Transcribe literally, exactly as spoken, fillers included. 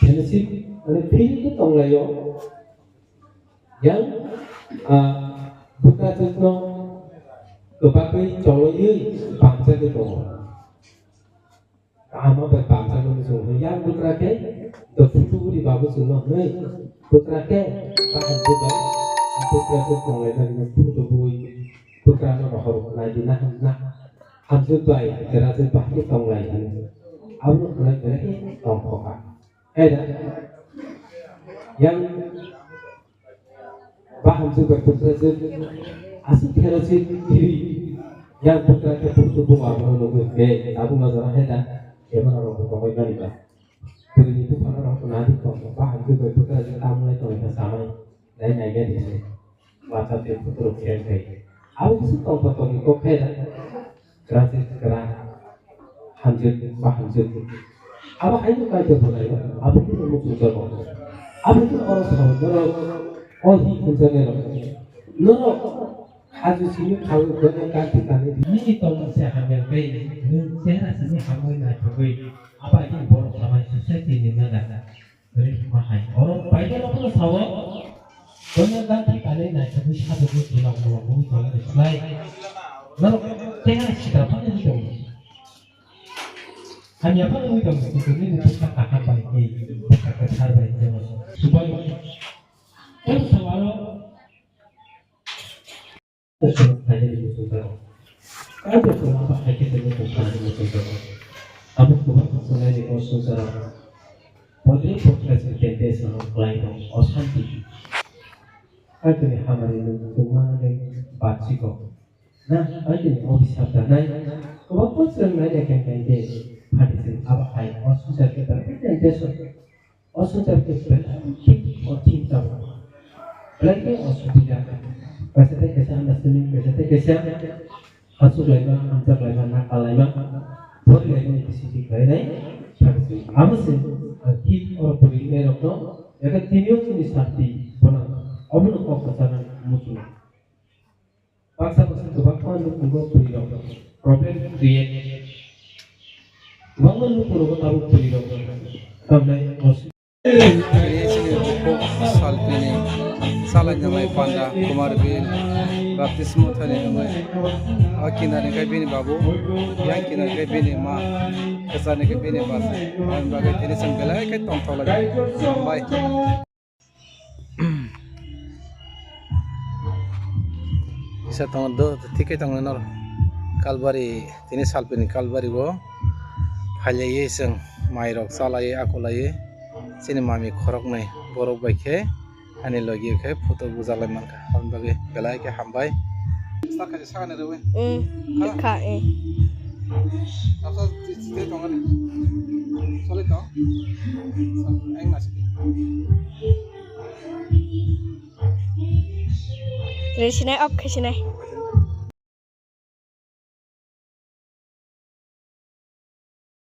Mane, field khe tonglaio. Yang, ah, Buddha chwngno kwbagwi choloiwi bamchagwi tongo. Ama bai bamchagwi chwng hwnwi yang Buddha khe, the phutu buri babu chwngno hwnwi Buddha khe bahai Buddha, Buddha khe tonglainani phutu bui Buddha no rohor naidi na hamna hamjwk bai kwrajwk bahai tonglai hwnwi. Abono hwnwi belai khe tongkha. Hai da? Yang bahamjwk bai putrajwk aswk kherajwk thiri. Yang putra khe putu buma bono nugwi be tabuk no jora hai da? Kebo no rok bo tongwi gani ba. Pwrwini buphano rok nadi tong bahamjwk bai putrajwk tamlai tongwi kha samai. Dai naiga di se. Wacha tei phuturok khe khai. Abo bwswk tongthok tongwi kok khe da. Kwrang se kwrang. Hamjwk ba hamjwk. Abo haino Kaitor bo naio. Abo khe muchungjago. Abo khe oro sao norok o hi hwnjaknairok. Norok haju simi khaui bono kanti kanwi di. Nini tongmung se hamya bai nwng chehra simi hamwi naithogwi. Abo hai khe borok samai society ni nana. Ri ma hai. Oro paida no kono sawo. Kono dan thik ale nai, kono sabo ko kino ko ko ko le slai. No, tenga sita pa ni dong. Hamya pa ni dong, ko ni ni ta ta ka bai ni. Ka ka thar bai ni. Subai. Ko sawaro. Kaitor khainani muchungjago. Kaitor khe ma ba hai khe tongmung khanani muchungjago. Abo kwbangma chwngnaini o swngcharo polyphasic temptation rok kwlai rok osanti. Kaitorni hamari nwng chwng manwi banchigo. Na Kaitorni obisap danai kwbangma chwng naina khe khe phatising abo hai o swngchar khe belai temptation. O swngchar khe belai khe kothin tongo. Belai khe osubida. Kaisa tei kaisa understanding, kaisa tei kaisa hachuk laima, hamjak laima, nakal laima, pori laima ni bisingtwi khlainai. Abo se ang thik oro pori rinai rokno, eke tini o chini sakti bono obono kok kwchana muchungo. Baksa baksa kwbangma lukurok bwrwirok problem create. Kwbangma lukurok tabuk bwrwirok tamnai os-, Chini bukhuk salpini salai nangnai panda Kumar Bill baptismo thani nangnai. O kinarni khe bini babu, yang kinarni khe bini ma, kwcharni khe bini basa. Aboni bagwi tini chwng belai khe tongthok lai. Hambai. Kisa tongo do, thik khe tongo noro. Kalbari, tini salpini Kalbari o phailaiwi chwng mairok chalaiwi akulaiwi chini mami khoroknwi borok bai khe ani logi khe photo bujalai mankha. Aboni bagwi belai khe hambai. Sakani rewi. Mm, ha? Kha, eh. Asa twi twi tongani. Soli tong. Sa, eng nasi. Resinai, off khe sinai.